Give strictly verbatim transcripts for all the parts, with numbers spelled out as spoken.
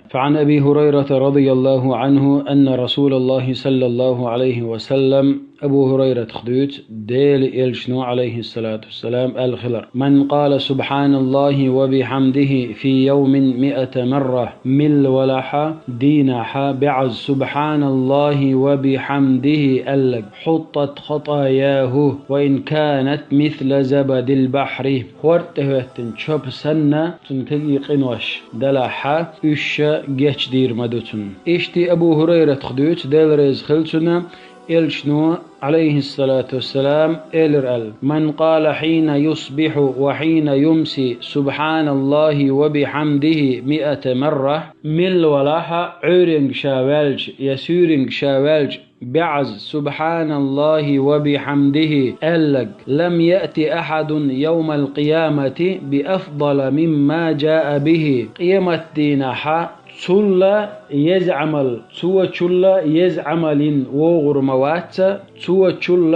فعن أبي هريرة رضي الله عنه أن رسول الله صلى الله عليه وسلم، Абу Хурайратах дуьйцу, Делан элчано, алейхиссалату вассалам, аьлла хилар: من قال سبحان الله وبحمده في يوم مئة مرة, милла валахьа дийнахьа бӀозза سبحان الله وبحمده аьлларг, حطت خطاياه وإن كانت مثل زبد البحر, хӀорда тӀе хӀоьттина чопа санна, цуьнан кегий къинош делахьа, уьш гечдийр ма ду цунна. Иштта Абу Хурайратах дуьйцу, Дела реза хила цунна, элчано, алейхиссалату вассалам, элира аьлла: من قال حين يصبح وحين يمسي سبحان الله وبحمده مئة مرة, милла валахьа, Ӏуьйренга ша ваьлча я суьйренга ша ваьлча, бӀозза سبحان الله وبحمده аьлларг, لم يأت أحد يوم القيامة بأفضل مما جاء به, къематдийнахьа цул еза Ӏамал, цо чул еза Ӏамал йина вогӀур ма вац, цо чул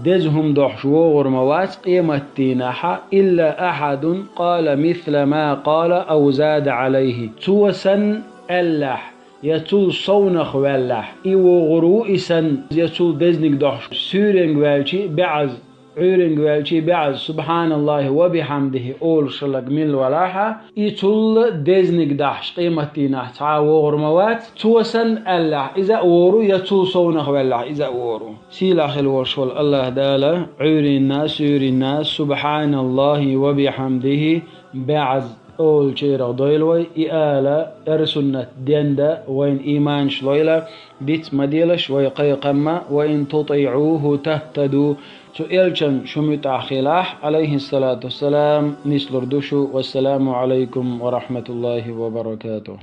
деза хӀума дохьуш вогӀур ма вац къематдийнахьа, إلا أحد قال مثل ما قال أو زاد عليه, цо санна аьллехь, я цул совнах ваьллехь, и вогӀур ву и санна, я цул дезниг дохьуш, суьйренга ваьлча бӀозза, Ӏуьйренга ваьлча бӀозза سبحان الله وبحمده олуш хилларг милла валахьа, и цул дезниг дахьаш къематдийнахь цхьа а вогӀур ма вац, цо санна аьллехь, иза а вогӀур ву, я цул совнах ваьллехь, иза а вогӀур ву. Сийлахь хила волуш волу АллахӀ Дала Ӏуьйренна, суьйренна سبحان الله وبحمده бӀозза олучарах дойла вай, и ала, ара суннат денда, вайна ийманаш лойла, диц ма делаш вай кхайкхамма: وإن تطيعوه تهتدوا, цу элчан шу муьтӀахь хилахь, алейхиссалату вассалам, нислур ду шу. Вассаламу алейкум ва рахматуллахи ва баракатух.